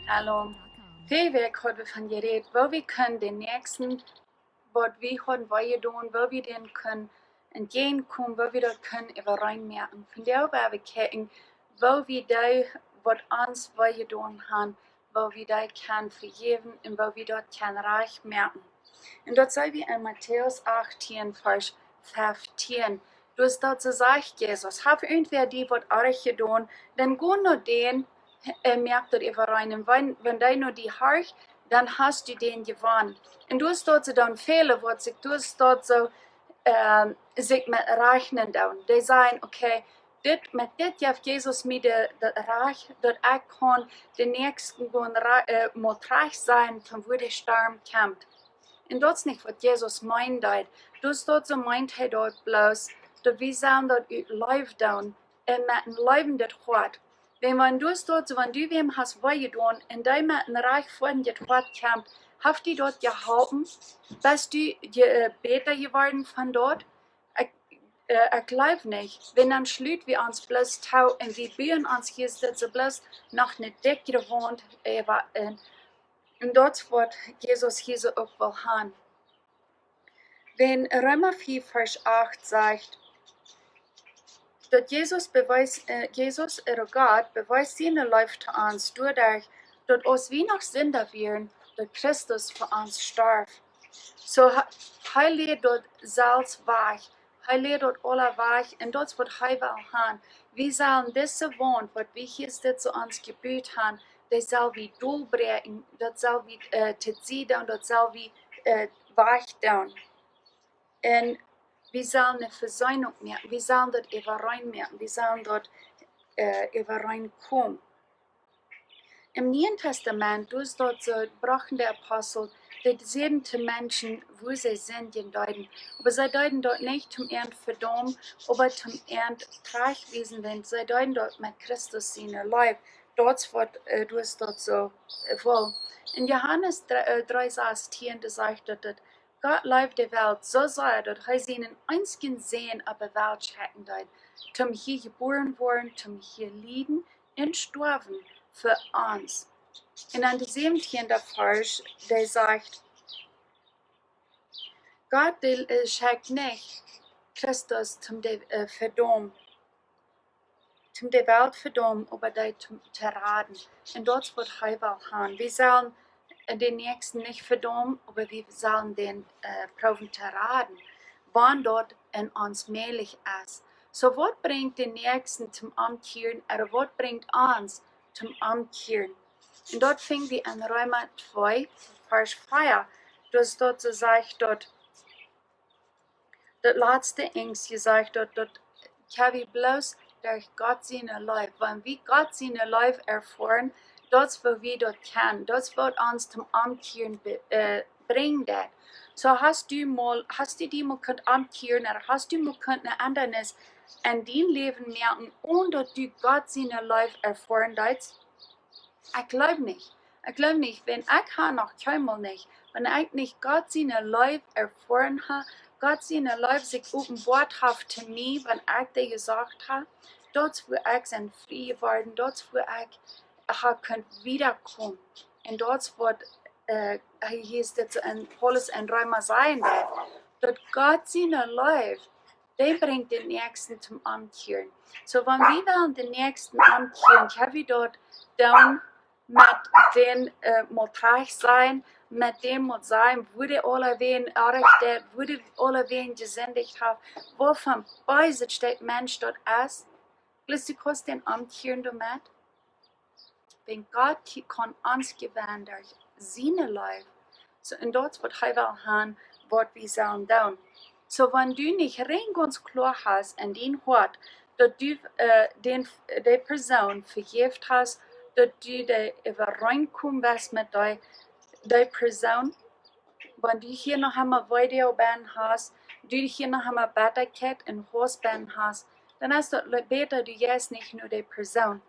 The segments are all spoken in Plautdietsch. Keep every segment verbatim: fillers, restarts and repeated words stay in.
Hallo. Väl Wäakj haud wie von jerät, woo wie kunnen dän Näakjsten, waut wie hauden wee jedonen, woo wie dän kunnen entjäajenkomen, woo wie daut kunnen äwareen moaken. Von doa woa wie kjikjen, woo wie dee, waut ons wee jedonen haben, woo wie dee kunnen vejäwen un woo wie daut kunnen rajcht moaken. Un daut seenen wie en Matäus 18, Varsch 15. Dus daut soo sajcht Jesus: Haft irjentwäa die waut oajch jedonen, dan go no dän, äh, moakt daut äwareen. Un wan, wan dee no die horcht, dan hast du dän jewonnen. Un dus daut soo dan väle, waut sikj dus daut soo, ähm, sikj met rajchnen doonen. Dee sajen: Okay, dit, met dit jeft Jesus mie de, daut Rajcht, daut ekj kaun dän Näakjsten gonen ra-, äh, mol rajcht sajen, von wua de Storm kjemt. Un daut es nich waut Jesus meenen deed. Dus daut soo meent hee daut bloos, daut wie sellen daut ut Leew doonen un met een leewendet Hoat. Wan, wan du daut soo, wan du wäm hast wee jedonen un dee met een rajchtfoadjet Hoat kjemt, haft die daut jeholpen? Best du je, äh, bäta jeworden von daut? Ekj, äh, ekj jleew nich. Wan dan schloten wie ons bloos too un wie buen ons hia dit soo bloos noch ne dikjre Waunt äwa, äh, un daut es waut Jesus hia soo uk well haben. Wan Reema 4, Varsch 8 sajcht, daut Jesus bewiest, äh, Jesus, äh, Gott bewiest siene Leew to ons doaderch, daut aus wie noch Sinda wieren, daut Christus fa ons storf. Soo, hee, hee leet daut selfst wajch. Hee leet daut aula wajch un daut es waut hee well haben. Wie sellen dise Waunt, waut wie hia dit soo ons jebut haben, dee sell wie dolbräakjen, daut sell wie, äh, to Sied doonen, daut sell wie, äh, wajch doonen. Un wie sellen ne Vesöhnunk moaken, wie sellen daut äwareen moaken, wie sellen daut, äh, äwareen komen. Em Nieen Tastament, doa es daut soo, brochten de Apostel, dee säden to Menschen, woo see sindjen deeden. Oba see deeden daut nich toom an vedaumen, oba toom an trajchtwiesen, wiels see deeden daut met Christus siene Leew. Daut es waut, äh, doa es daut soo, äh, woll. En Johanes dree, äh, dree sastieen, doa sajcht daut, daut Gott leeft de Welt soo sea, daut hee sienen eensjen Sän opp de Welt schekjen deed, toom hia jebuaren woaren, toom hia lieden un stoawen fa ons. Un en de säwentieende Varsch, dee sajcht, Gott, dee, äh, schekjt nich Christus toom de, äh, vedaumen, toom de Welt vedaumen, oba dee toom, to raden. Un daut es waut hee well haben. Wie sellen, äh, dän Näakjsten nich vedaumen, oba wie sellen dän, äh, proowen to raden, wan daut en ons mäajlich es. Soo, waut brinjt dän Näakjsten toom omkjieren, ooda waut brinjt ons toom omkjieren? Un daut finj wie en Reema twee, Varsch vea. Doa es daut soo sajcht daut, daut latste Enj jesajcht, daut, daut kjenn wie bloos derch Gott siene Leew. Wan wie Gott siene Leew erfoaren, daut es woo wie daut kjennen. Daut es waut ons toom Omkjieren be-, äh, brinjen deit. Soo, hast du mol, hast du die mol kunt omkjieren, ooda hast du mol kunt ne Endanis en dien Läwen moaken, onen daut du Gott siene Leew erfoaren deist? Ekj jleew nich. Ekj jleew nich, wiels ekj ha noch kjeenmol nich, wan ekj nich Gott siene Leew erfoaren ha, Gott siene Leew sikj openboat haft to mie, wan ekj dee jeseenen ha, daut es woo ekj sie frie jeworden, daut es woo ekj ha kunt wiedakomen. Un daut es waut, äh, hia es dit soo en Paulus en Reema sajen deit, daut Gott siene Leew, dee brinjt dän Näakjsten toom Omkjieren. Soo, wan wie wellen dän Näakjsten omkjieren, kjenn wie daut doonen met dän, äh, mol trajcht sajen, met dän mol sajen, woo dee aulawäajen oajch deit, woo dee aulawäajen jesindicht haft, waut fa een beeset Stekj Mensch daut es. Jleefst du, kaust dän omkjieren doamet? Wiels Gott, hee kaun ons jewennen derch siene Leew. Soo, un daut es waut hee well haben, waut wie sellen doonen. Soo, wan du nich rein gaunz kloa hast en dien Hoat, daut du, äh, dän, dee Persoon vejäft hast, daut du dee äwareenkomen best met dee, dee Persoon, wan du hia noch emol Weedoag bennen hast, du hia noch emol Bettakjeit un Hauss bennen hast, dan es daut le-, bäta, du jeist nich no dee Persoon.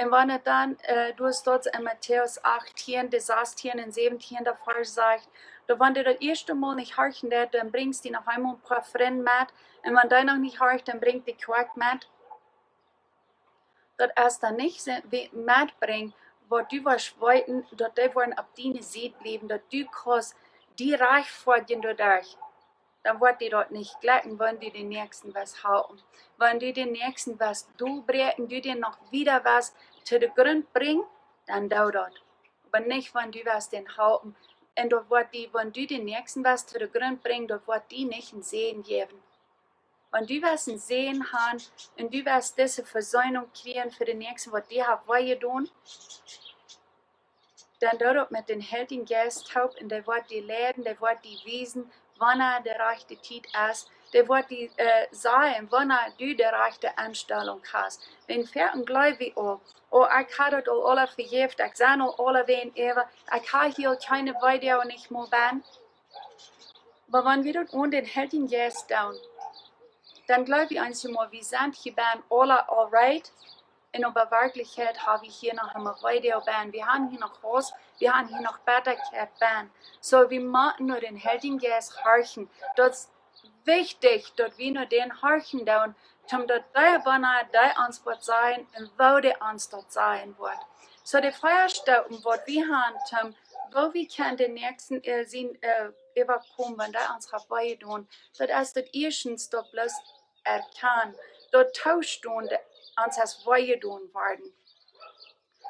Un wan et dan, äh, doa es daut en Matäus 18, de 16 un 17 doa ver sajcht, daut wan dee daut ieeschte Mol nich horchen deit, dan brinjst du noch eemol een poa Frind met. Un wan dee noch nich horcht, dan brinjt dee Kjoakj met. Daut es dan nich se-, wie metbrinjen, waut du woascht weeten, daut dee woaren opp diene Sied bliewen, daut du kaust die rajchtfoadjen doaderch, dan woat die daut nich jlikjen, wan du dän Näakjsten woascht halpen. Wan du dän Näakjsten woascht dolbräakjen, du dän noch wieda woascht to de Grunt brinjen, dan doo daut. Oba nich, wan du woascht dän halpen. Un daut woat die, wan du dän Näakjsten woascht to de Grunt brinjen, daut woat die nich een Säajen jäwen. Wan du woascht een Säajen haben un du woascht dise Vesöhnunk kjrieen fa dän Näakjsten, waut die haft wee jedonen, dan doo daut met dän Heiljen Jeist toop un dee woat die leiden, dee woat die wiesen, wanea de rajchte Tiet es. Dee woat die, äh, sajen, wanea du de rajchte Enstalunk hast. Wan wie aul jleewen, oh, oh, ekj hab daut aul aula vejäft, ekj sie aul aula wäajen äwa, ekj hab hia aul kjeene Weedoag nich mea bennen. Oba wan wie daut onen dän Heiljen Jeist doonen, dan jleew wie eenjemol, wie sent hia bennen aula all right. Un oba werkjlich hab wie hia noch emma Weedoag bennen. Wie haben hia noch Haus, wie haben hia noch Bittakjeit bennen. Soo, wie motten no dän Heiljen Jeist horchen. Daut es wichtich, daut wie no dän horchen doonen, toom daut dee, wanea dee ons waut sajen un woo dee ons daut sajen woat. Soo, de vea Staupen, waut wie haben, toom, woo wie kjennen dän Näakjsten, äh, sien, äh, äwakomen, wan dee ons haft wee jedonen, daut es daut ieeschtens daut bloos erkjanen, daut toostonen, daut ons es wee jedonen worden.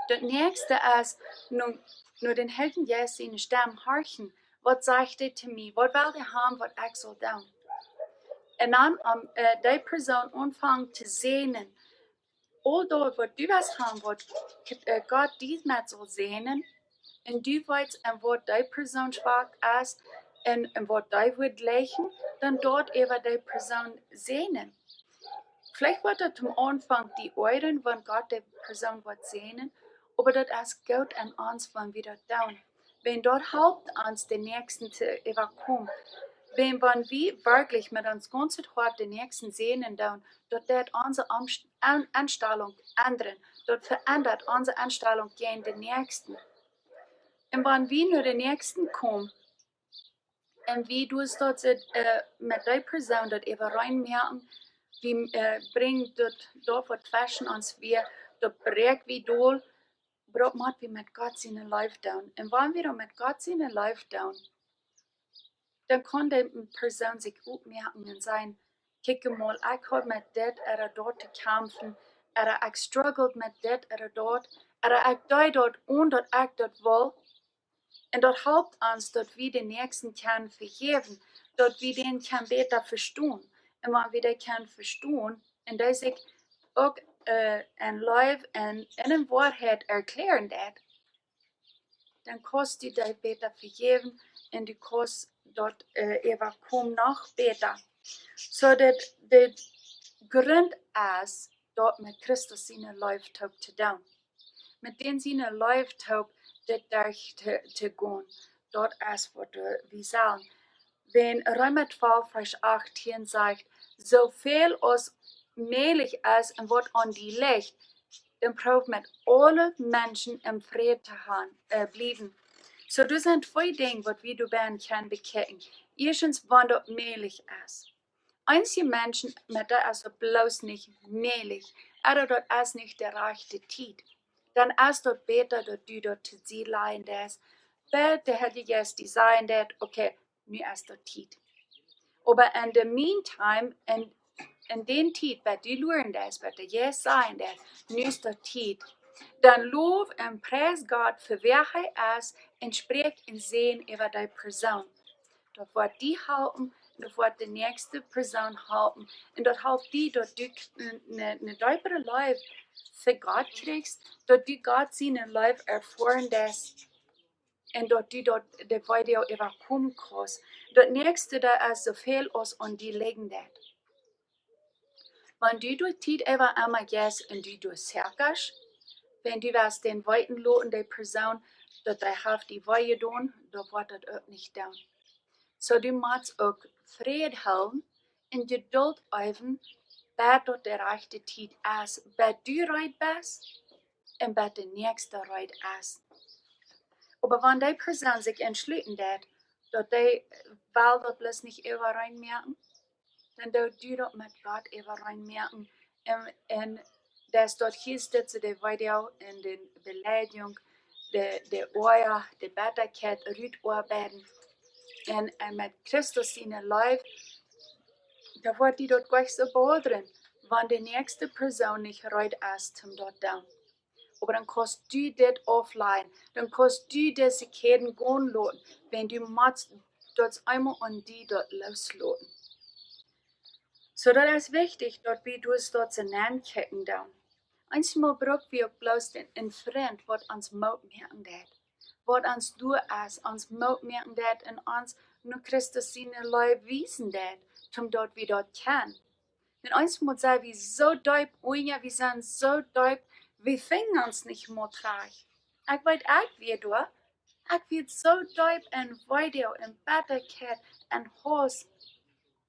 Daut näakjste es, no, no dän Heiljen Jeist siene Stemm horchen. Waut sajcht dee to mie? Waut well dee haben, waut ekj saul doonen? Un dan, om, äh, dee Persoon aunfangen to säajnen. Aul daut, waut du woascht haben, waut, äh, Gott die met saul säajnen, un du weetst, aun waut dee Persoon schwak es, un, un waut dee woat lijen, dan daut äwa dee Persoon säajnen. Veleicht woat daut toom Aunfank die oajren, wan Gott dee Persoon woat säajnen, oba daut es goot aun ons, wan wie daut doonen. Wan daut halpt ons, dän Näakjsten to äwakomen. Wan, wan wie werkjlich met ons gaunzet Hoat dän Näakjsten säajnen doonen, daut deit onse Omst-, Aun-, Enstalunk endren. Daut veendat onse Enstalunk jäajen dän Näakjsten. Un wan wie no dän Näakjsten komen, un wie doonen daut, äh, met dee Persoon daut äwareen moaken, wie, äh, brinjen daut, daut waut tweschen ons wia, daut bräakj wie dol, oba daut mott wie met Gott siene Leew doonen. Un wan wie daut met Gott siene Leew doonen, dan kaun dee Persoon sikj opmoaken un sajen: "Kjikj mol, ekj hab met dit ooda daut to kjamfen, ooda ekj struggled met dit ooda daut, ooda ekj deed daut, onen daut ekj daut wull." Un daut halpt ons, daut wie dän Näakjsten kjennen vejäwen, daut wie dän kjennen bäta vestonen. Un wan wie dee kjennen vestonen, un dee sikj uk, äh, enn Leew un enn Woarheit erkjläaren deit, dan kaust du dee bäta vejäwen un du kaust daut, äh, äwakomen noch bäta. Soo daut de Grunt es, daut met Christus siene Leew toop to doonen. Met dän siene Leew toop dit derch to, to gonen. Daut es waut, äh, wie sellen. Wan Reema twalf, Varsch achtieen sajcht: "Soo väl aus mäajlich es un waut aun die licht, dan proow met aule Menschen em Fräd to han, äh, bliewen." Soo, doa sent twee Dinja, waut wie doabie kjennen bekjikjen. Ieeschtens, wan daut mäajlich es. Eenje Menschen, met dee es daut bloos nich mäajlich. Ooda daut es nich de rajchte Tiet. Dan es daut bäta, daut du daut to Sied lajen deist, bat de Heilje Jeist die sajen deit: "Okay, nu es daut Tiet." Oba in de meantime, en, en dän Tiet, bat du luaren deist, bat de Jeist sajen deit: "Nu es daut Tiet." Dan low un pries Gott fa wäa hee es un spräakj een Säajen äwa dee Persoon. Daut woat die halpen, daut woat de näakjste Persoon halpen. Un daut halpt die, daut du k-, ne, ne, ne deepere Leew fa Gott kjrichst, daut du Gott siene Leew erfoaren deist. Un daut du daut, de Weedoag äwakomen kaust. Daut näakjste, daut es soo väl aus aun die lijen deit. Wan du de Tiet äwa emma jeist un du doa säakjascht, wan du woascht dän weeten loten, dee Persoon, daut dee haft die wee jedonen, dan woat daut uk nich doonen. Soo, du motst uk Fräd hoolen un Jedult äwen, bat daut de rajchte Tiet es, bat du reed best un bat de näakjste reed es. Oba wan dee Persoon sikj entschluten deit, daut dee well daut bloos nich äwareen moaken, dan doo du daut met Gott äwareen moaken. Un, un daut es daut hia, daut see de Weedoag un de Beleidjunk de, de Oaja, de Bettakjeit rutoabeiden. Un, un met Christus siene Leew, dan woat die daut nich soo botheren, wan de näakjste Persoon nich reed es, om daut to doonen. Oba dan kaust du dit auflajen, dan kaust du dise Kjäden gonen loten, wan du motst daut eemol aun die daut loosloten. Soo daut es wichtich, daut wie dus daut soo nenkjikjen doonen. Eensmol bruck wie uk bloos een, een Frint, waut ons Moot moaken deit, waut ons doa es, ons Moot moaken deit un ons no Christus siene Leew wiesen deit, om daut wie daut kjennen. Un eensmol sent wie soo deep unja, wie sent soo deep, wie finjen ons nich mea trigj. Ekj weet, ekj wia doa, ekj wia soo deep en Weedoag, en Bettakjeit, en Hauss.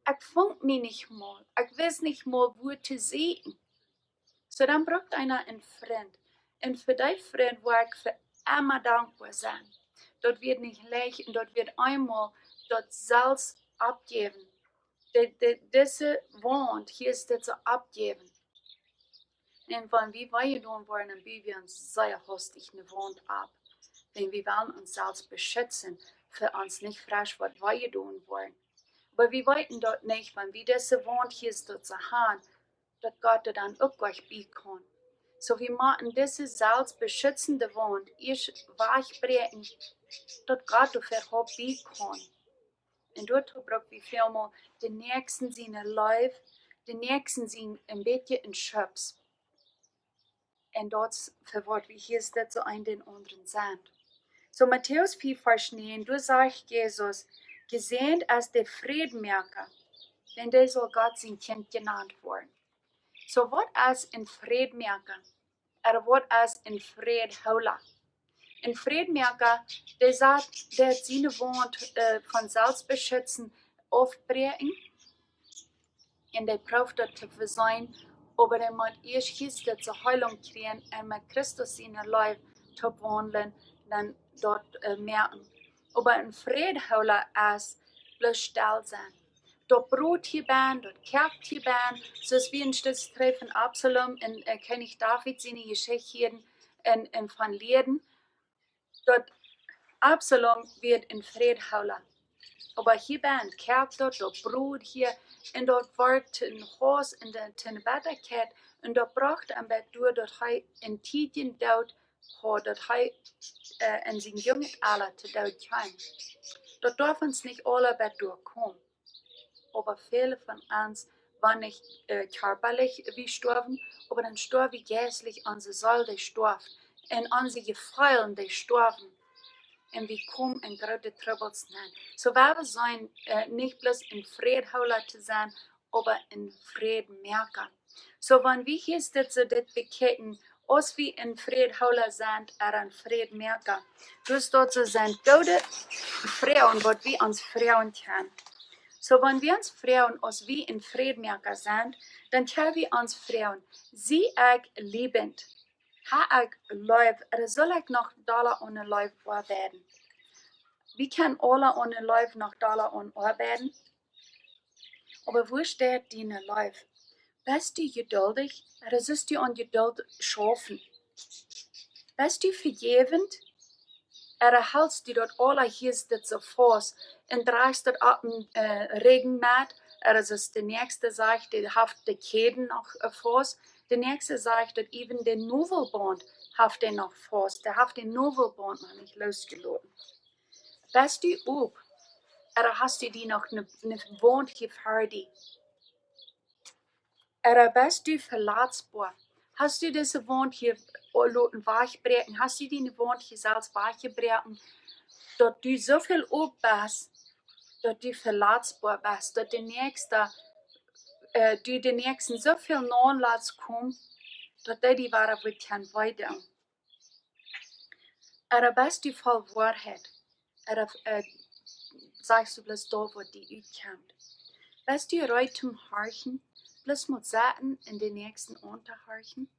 Ekj funk mie nich mea, ekj wist nich mea, wua to sennen. Soo dan bruck eena een Frint. Un fa dee Frint woa ekj fa emma dankboa sennen. Daut woat nich leicht un daut woat eemol daut selfst oppjäwen. De, de, dise Waunt hia es dit soo oppjäwen. Un wan wie wee jedonen woaren, dan buen wie ons sea hastich ne Waunt opp. Dan wie wellen ons selfst beschitzen, fa ons nich fresch woat wee jedonen woaren. Oba wie weeten daut nich, wan wie dise Waunt hia es daut soo han, daut Gott doa dan uk nich bie kaun. Soo wie motten dise selfst beschitzende Waunt ieescht wajchbräakjen, daut Gott doa äwahaupt bie kaun. Un doatoo bruck wie välmol dän Näakjsten siene Leew, dän Näakjsten sien een bät een Schubs. Un daut es fa waut wie hia soo een dän aundren sent. Soo Matäus vea Varsch näajen, doa sajcht Jesus: "Jesäajent es de Frädmoaka, dan dee saul Gott sien Kjint jenant woaren." Soo waut es een Frädmoaka? Ooda waut es een Frädhoola? Een Frädmoaka, dee sajcht, dee siene Waunt, äh, von selfst beschitzen aufbräakjen. Un dee prooft daut to vesieekjen, oba dee mott ieescht Jeist daut see Heilunk kjrieen un met Christus siene Leew toop waundlen, dan daut, äh, moaken. Oba een Frädhoola es bloos stell sennen. Daut brot hia bennen, daut koakt hia bennen, soo aus wie en Stekj trigj von Absalom un, äh, Kjennich David siene Jeschicht hia en, en von lieeden. Daut Absalom wort een Frädhoola. Oba hia bennen koakt daut, daut brot hia, un daut wort een Hauss un de, de Bettakjeit, un daut brocht am bat doa, daut hee een tiedjen Doot haud, daut hee, äh, en sien junget Ella to Doot kjeem. Daut darf ons nich aula bat doa komen. Oba väle von ons, wan nich, äh, kjarpalich wie stoawen, oba dan stoaw wie jeistlich, onse Seel dee stoaft, un onse Jefeelen dee stoawen. Un wie komen en groote Trubbels nenn. Soo wie sent, äh, nich bloos een Frädhoola to sennen, oba een Frädmoaka. Soo wan wie hia dit soo dit bekjikjen, aus wie een Frädhoola sent ooda een Frädmoaka, dan daut soo sent goode Froagen, waut wie ons froagen kjennen. Soo wan wie ons froagen, aus wie een Frädmoaka sent, dan kjenn wie ons froagen: Sie ekj leewent? Ha ekj Leew? Ooda saul ekj noch dolla aun de Leew oabeiden? Wie kjennen aula aun de Leew noch dolla aun oabeiden. Oba woo steit diene Leew? Best du jeduldich? Ooda sitst du aun Jeduld schaufen? Best du vejäwent? Ooda helst du daut aula hia dit soo faust un drajchst daut opp een, äh, Rigjen met? Ooda es de näakjste sajcht, dee haft de Kjäden noch, äh, faust. De näakjste sajcht, daut äwen de Noavelbaunt haft dee noch faust. Dee haft de Noavelbaunt noch nich loosjeloten. Best du op? Ooda hast du die noch ne, ne Waunt jefardicht? Ooda best du veletzboa? Hast du dise Waunt hia loten wajchbräakjen? Hast du diene Waunt hia selfst wajchjebroaken, daut du soo väl op best, daut du veletzboa best, daut de näakjste, äh, du de näakjsten soo väl naun latst komen, daut dee die woaren waut kjennen wee doonen? Ooda best du voll Woarheit? Ooda, äh, sajchst du bloos daut, waut die utkjemt? Best du reed toom horchen, bloos mol sitten un de näakjsten auntohorchen?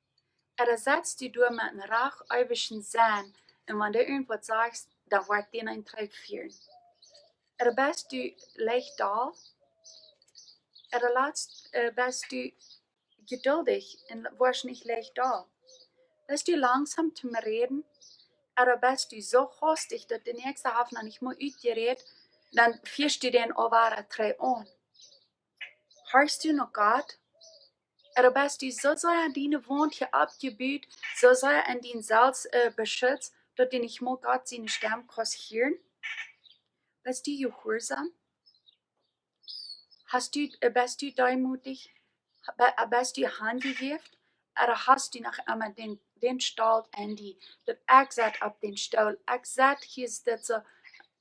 Ooda setst du doa met een rajcht eewjen Senn un wan du irjentwaut sajchst, dan woat die een trigjfieren? Ooda best du leicht doll? Ooda latst, äh, best du jeduldich un woascht nich leicht doll? Best du langsom toom räden? Ooda best du soo haustich, daut de Näakjsta haft noch nich mol utjerät, dan fieescht du dän aul wada trigj aun. Horchst du no Gott? Ooda best du soo sea diene Waunt hia oppjebut, soo sea en dien selfst, äh, beschitzt, daut du nich mol Gott siene Stemm kaust hieren? Best du jehuarsom? Hast du, äh, best du deemootich? Be-, äh, best du hanjejäft? Ooda hast du noch emma dän, dän Stolt en die, daut ekj sett opp dän Stool, ekj sett hia, dit soo,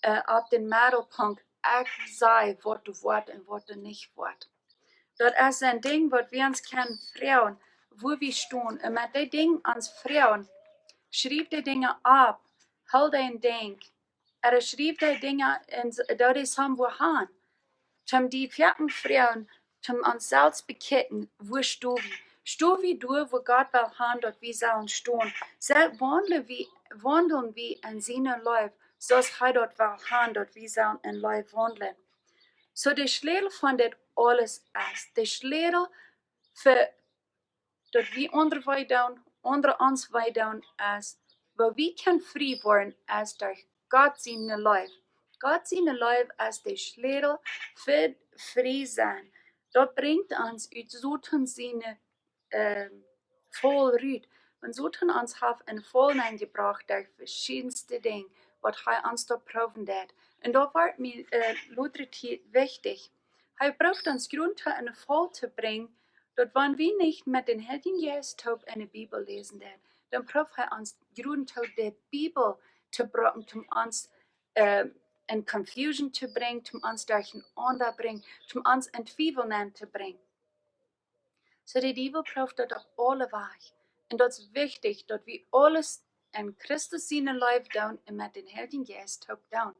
äh, opp dän Meddelpunkt, ekj saj, waut doa woat un waut doa nich woat? Daut es een Dinkj, waut wie ons kjennen froagen, wua wie stonen. Un met dee Dinja ons froagen, schriew dee Dinja opp, hool dee en Denkj. Ooda schriew dee Dinja en s-, daut es am wua han. Toom die foaken froagen, toom ons selfst bekjikjen, wua sto wie? Sto wie doa, wua Gott well han, daut wie sellen stonen? Sell-, waundel wie, waundel wie en siene Leew, soo aus hee daut well han, daut wie sellen en Leew waundlen? Soo, de Schlätel von dit aules es, de Schlätel fa daut wie aundre wee doonen, aundre ons wee doonen, es, woo wie kjennen frie woaren, es derch Gott siene Leew. Gott siene Leew es de Schlätel fa frie sennen. Daut brinjt ons ut Soton siene, ähm, Faul rut. Wan Soton ons haft en Faul nenjebrajcht derch veschiedenste Dinja, waut hee ons doa proowen deed. Un daut woat mie, äh, lota Tiet wichtich. Hee prooft ons Grunt en Faul to brinjen, daut wan wie nich met dän Heiljen Jeist toop en de Bibel läsen doonen, dan prooft hee ons Grunt de Bibel to brucken, om ons, äh, en confusion to brinjen, om ons derchenaunda brinjen, om ons en Twiewel nenn to brinjen. Soo, de Diewel prooft daut opp aule Wäaj. Un daut es wichtich, daut wie aules en Christus siene Leew doonen un met dän Heiljen Jeist toop doonen.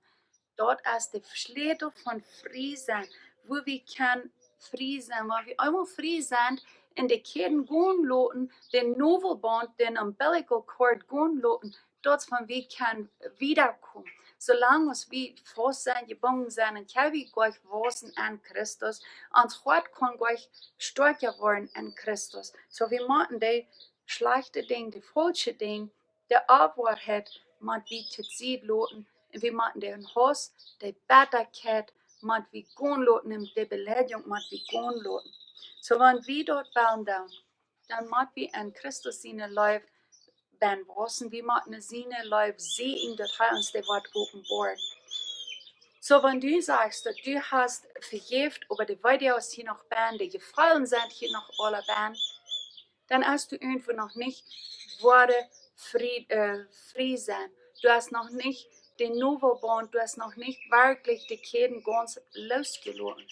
Daut es de Schlätel von frie sennen, wua wie kjennen frie sennen. Wan wie eemol frie sent un de Kjäden gonen loten, dän Novelbaunt, dän umbilical cord gonen loten, daut es wan wie kjennen wieda komen. Soo lang aus wie faust sent, jebungen sent, dan kjenn wie goanich wausen en Christus. Ons Hoat kaun goanich stoakja woaren en Christus. Soo, wie motten de schlajchte Dinja, de faulsche Dinja, de Onwoarheit, mott wie to Sied loten. Un wie motten dän Hauss, de Bettakjeit, mott wie gonen loten, un de Beleidjunk mott wie gonen loten. Soo, wan wie daut wellen doonen, dan mott wie en Christus siene Leew benn wausen, wie motten siene Leew seenen, daut hee ons dee woat openboaren. Soo, wan du sajchst, daut du hast vejäft äwa de Videos hia noch benn, de Jefeelen sent hia noch aula benn, dan hast du irjentwua noch nich woaren frie, äh, frie sennen. Du hast noch nich dän Novelbaunt, du hast noch nich werkjlich de Kjäden gaunz loosjeloten.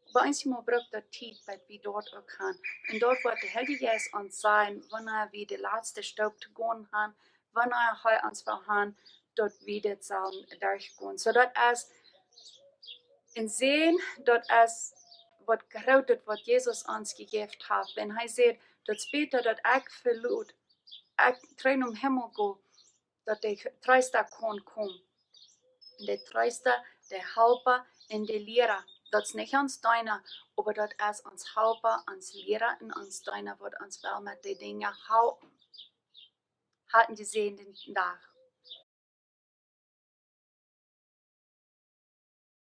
Oba eenjemol brukt daut Tiet, bat wie daut uk han. Un daut woat de Heilje Jeist ons sajen, wanea wie de latste Staup to gonen han, wanea hee ons well han, daut wie dit sellen derchgonen. Soo, daut es een Säajen, daut es waut Grootet, waut Jesus ons jejäft haft. Wan hee sajcht, daut es bäta, daut ekj veloot, ekj trigj nom Himmel go, daut de Treesta kaun komen. De Treesta, de Halpa un de Liera. Daut es nich ons Deena, oba daut es ons Halpa, ons Liera un ons Deena, waut ons well met de Dinja halpen. Haft een jesäajenden Dach.